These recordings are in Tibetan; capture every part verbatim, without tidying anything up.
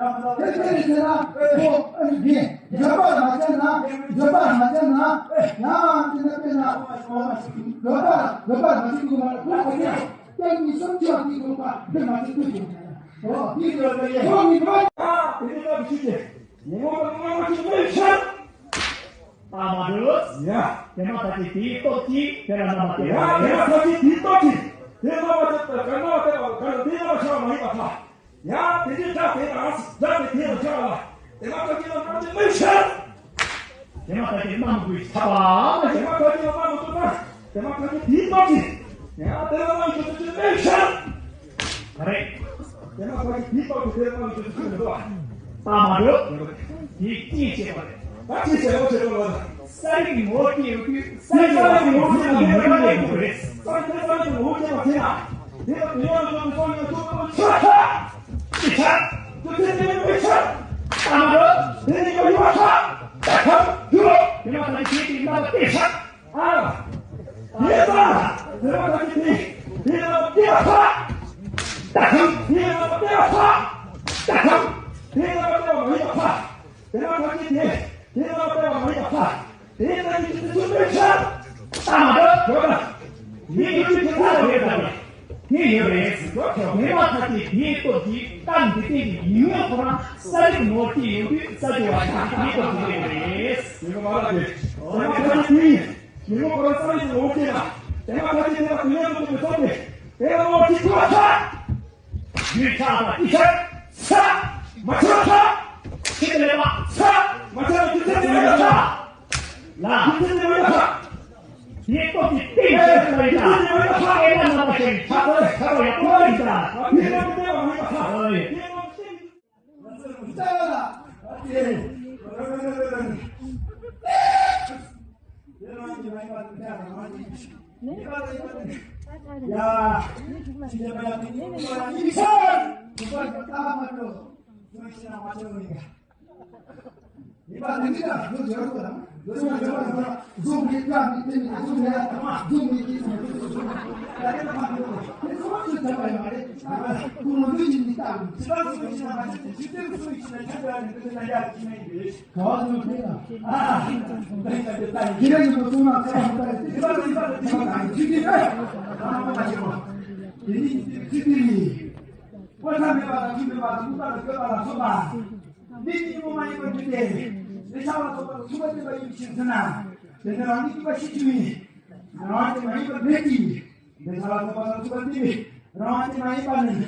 དེ་ལྟར་བྱས་ན་ཁོ་ཨ་ནི་འགྲོ་བ་མ་བྱས་ན་འགྲོ་བ་མ་བྱས་ན་ཡང་དེ་ནས་དཔེར་ན་འགྲོ་བ་འགྲོ་བ་མ་བྱས་དགོས་མ་རེད། ཁོ་ཁོ་ཚོས་སྟེང་གཉིས་སུ་འཆི་བ་དེ་འགྲོ་བ་འདི་མ་བྱས་དུས་ཀྱང་ཨོ་དེ་འགྲོ་བ་ཡེ་ཁོ་ནི་འགྲོ་བ་དེ་ནི་ལྟ་བུ་ཞིག་སྟེ་ཉིན་མོ་དང་སྔ་མོ་ཞིག་མེད་ཤར། ད་མ་འགྲོ། ཡ། དེ་མ་ཐག་གི་དེའི་སྟོབས་ཀྱིས་དེ་ལ་རྣམ་པ་སྟེར་བ་ཡ། དེ་མ་ཐག་གི་དེའི་སྟོབས་ཀྱིས་དེ་རྣམ་པ་སྟེར་བ་ག་རྣམ་པ་སྟེར་བ་ག་རེ་དེ་རྣམ་པ་ཤར་བ་མ་ཡིན་པ་ཐག་ཡ། དེ་འདྲའི་སྒྲ་དེ་དང་སྒྲ་དེ་དེ་ལ་ཤར་བ་ལ་དེ་མ་ཐག་གི་ལ་རྣམ་པ་སྟེར་མི་ཤར། དེ་མ་ཐག་གི་རྣམ་པ་ཀུན་ཐག་པ་དེ་མ་ཐག་གི་ལ་རྣམ་པ་ཀུན་ཐག་དེ་མ་ཐག་གི་དེའི་སྟོབས་ཀྱིས་ཡ་དེ་ལ་རྣམ་པ་སྟེར་མི་ཤར། ག་རེ། དེ་མ་ཐག་གི་དེའི་སྟོབས་ཀྱིས་དེ་ལ་རྣམ་པ་སྟེར་མི་ཤར་འདུག་ད་མ་འགྲོ། དེ་ཅི་བྱེད་པ་རེད། ད་ཅི་བྱེད་པ་བྱེད་པ་ལ། ས་རིག་ངོ་བོ་སྐྱེ་ཡོད་དུས་ས་རིག་ངོ་བོ་སྐྱེ་ཡོད་དུས་ངོ་བོ་སྐྱེ་ཡོད་དུས་ས་རིག་ས་རིག་ངོ་བོ་སྐྱེ་བ་དེ་ན་དེ་ལ་དེ་ཡང་ཡོད་དུས་སོང་ཡང་ཚུགས་པ་ཆ་ཆ་དེ་ཆ་དུ་ཚེ་དེ་ནི་དེ་ཆ་ཨ་མ་རོ་དེ་ནི་ཡོད་ཡོད་ཆ་ད་ཁམ་ཡོད་དེ་ན་ད་དེ་ཆ་ཨ་དེ་ས་དེ་ལ་ད་དེ་དེ་ལ་དེ་ཆ་ད་ཁམ་དེ་ལ་དེ་ཆ་ད་ཁམ་དེ་ལ་དེ་ལ་མ་ཡོད་ཆ། དེ་ན་ཁ་ཅིག་དེ། དེ་ན་ལྟ་བ་མ་ཡིན་པ་ཁ། དེ་ན་ཅིག་དེ་ཚུར་མི་ཤར། ལྟ་མ་འདྲ་བྱོས་པ། ཡིན་གྱི་ཅིག་ཁ་ལ་ཡོད་པ། དེ་ཡོད་རེད། དེ་མ་ཁ་ཅིག་དེའི་སྟོབས་ཀྱིས་གཏམ་འདི་སྟེང་གི་ཉིན་མོ་ཁོ་རང་ས་རིག་ནོར་གྱི་ཡོད་དུས་ས་ཆུ་བ་དང་དེའི་སྟོབས་ཀྱིས་ཡོད་རེད། ཡིན་པ་མ་རེད། དེ་མ་ཁ་ཅིག་དེ་ཉིན་མོ་ཁོ་རང་ས་རིག་ནོར་གྱི་ན། དེ་མ་ཁ་ཅིག་དེ་ལ་དུས་ཡུན་དུ་གི་སྟོབས་ཀྱིས་དེ་ལ་ནོར་གྱི་ཆུ་བ་ཁ། རྒྱུས་ཆགས་པ་ཏི་ཤ། ས། མ་ཆགས་ས། ཁྱེད་ལས་པ། ས། མ་ཆགས་རྒྱུ་མཚན་དེ་མ་ཡོད་ས། ལ། རྒྱུ་མཚན་དེ་མ་ཡོད་ས། ངས་སྟོབས་ཀྱིས་ཏི་ཤ་ས་ཡིན་ད། ཨེ་ན་ན་པ་ཤ་ཡིན་ཆགས་པ་ཆགས་པ་ཡག་པོ་ཡིན་ད། ཨེ་ན་ན་པ་མ་ཡོད་ས། ཨོ་ཡེ། འདི་ནི་ཉིད་ཀྱི་ཚུལ་འདི་ཡིན། དཔེ་ཆ་མེད་པ་དང་ཆོས་མེད་པ་དང་མུ་མཐའ་ལ་འགོད་པ་ལ་སོགས་པ། འདི་ཉིད་ཉོན་མོངས་མ་ཡིན་པར་འགྱུར་ཏེ། འདོད་ཆགས་ལ་སོགས་པ་དང་མཚུངས་པར་བསྟན་པ་ཡིན་ཕྱིར་ཟེར་ན། དེ་ནི་རང་ཉིད་གཅིག་པ་ཤེས་བྱ་ཡིན། རང་དབང་དེ་མ་ཡིན་པར་མེད་དེ། འདོད་ཆགས་ལ་སོགས་པ་དང་མཚུངས་པར་བསྟན་པའི་རང་དབང་དེ་མ་ཡིན་པ་ནི།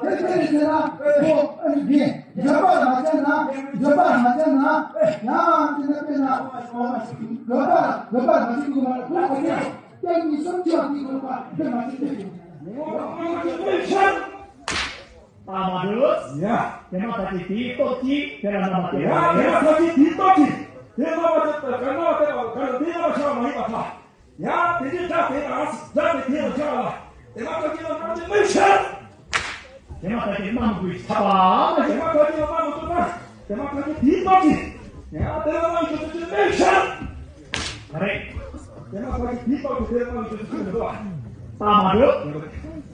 དེ་ལྟར་བྱས་ན་ཁོ་ཨ་ནི་བརྗོད་པ་མ་བྱས་ན་བརྗོད་པ་མ་བྱས་ན་ཡང་དེ་ནས་དཔེར་ན་བརྗོད་པ་བརྗོད་པ་མ་བྱེད་དགོས་པ་ཁོ་ཁོ་ཚོས་སྟེང་གཉིས་གསུམ་ཆ་དེ་དགོས་པ་དེ་མ་བྱེད་དེ་དགོས། ད་མ་འགྲོ། ཡ། དེ་མ་ཐག་ཆོད་དེའི་སྟོབས་ཀྱིས་དེ་ལ་རྣམ་པ་སྟེར་བ་ཡ། དེ་མ་ཐག་ཆོད་དེའི་སྟོབས་ཀྱིས་དེ་རྣམ་པ་སྟེར་བ་ག་རྣམ་པ་སྟེར་བ་ག་རེ་དེ་རྣམ་པ་ཆགས་པ་མ་ཡིན་པར་ཐལ། ཡང་དེ་འདྲའི་སྒྲ་དེ་དང་སྒྲ་དེ་དེ་ལ་ཆགས་ལ། དེ་མ་ཐག་ཆོད་ལ་རྣམ་དཔྱོད་མེད་ཤར། དེ་མ་ཐག་ཆོད་རྣམ་དགོས་ཆགས་པ། དེ་མ་ཐག་ཆོད་ལ་རྣམ་དགོས་ན། དེ་མ་ཐག་ཆོད་དེའི་སྟོབས་ཀྱིས། ཡང་དེ་ལ་རྣམ་དགོས་ཆགས་མེད་ཤར། རེད། དེ་མ་ཐག་ཆོད་དེའི་སྟོབས་ཀྱིས་དེ་ལ་རྣམ་དགོས་ཆགས་མེད་ཤར། ད་མ་འགྲོ།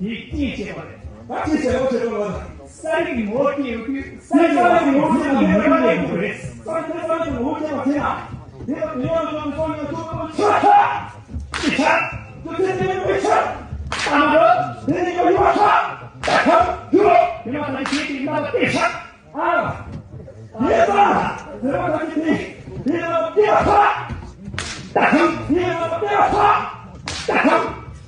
དེ་སྐྱེས་ཆེ་བ་རེད། ད་ཅི་བྱེད་དགོས་བྱེད་དགོས་ལ། ས་རིག་ངོ་བོ་སྐྱེ་ཡོང་དུས་ས་རིག་ངོ་བོ་སྐྱེ་ཡོང་དུས་ས་རིག་ས་རིག་ངོ་བོ་སྐྱེ་བ་དེ་ན། དེ་ལ་དེ་ཡང་ལ་དོན་སོང་ཡང་ཐུག་པ་ཆ་ཆ། ཅི་ཆ། དུ་ཚེ་དེ་མི་ཆ། ཨ་མ་རོ། དེ་ནི་ཡོད་ཡོད་ཆ། ད་ཁམ་ཡོད། དེ་ལ་ད་ནི་ཁྱེད་ཀྱི་ལ་དེ་ཆ། ཨ། དེ་ལ་དེ་ལ་ད་ནི་དེ་དེ་ལ་དེ་ཆ། ད་ཁམ་དེ་ལ་དེ་ཆ། ད་ཁམ་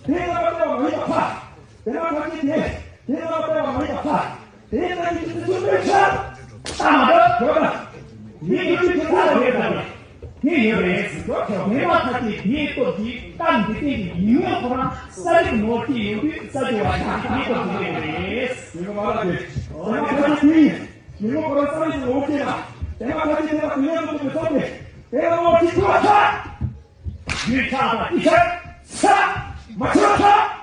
དེ་ལ་དེ་མི་ཆ། དེ་མ་ཐག་ཆོད་དེ། དེ་མ་ཐག་ཆོད་མ་ཡིན་པ། དེ་ལྟ་བུའི་ཚུལ་དུ་ཆགས། ད་མ་འགྲོ། འགྲོ་དང་། དེ་ཡོད་དུས་དེ་ཚ་རེད་དང་། དེ་ཡོད་རེད། དེ་མ་ཐག་ཆོད་དེའི་སྟོབས་ཀྱིས་རྟ་འདི་སྟེང་གི་ཉི་མ་ཁོ་རང་ས་རིག་ནོར་གྱི་ཡོད་དུས་ས་རྒྱུ་བ་དང་དེའི་སྟོབས་ཀྱིས་རེད། ཉི་མ་མ་ལ་དེ། དེ་མ་ཐག་ཆོད་དེ། ཉི་མ་ཁོ་རང་ས་རིག་ནོར་གྱི་ན། དེ་མ་ཐག་ཆོད་དེ་ལ་དུས་ཡང་དུས་ཀྱི་སྟོབས་དེ། དེ་ལ་ནོར་གྱི་ཐུག་ཐག་ཡུལ་ཆགས་དང་ཏི་ཆགས། ས། མ་ཆགས་ས།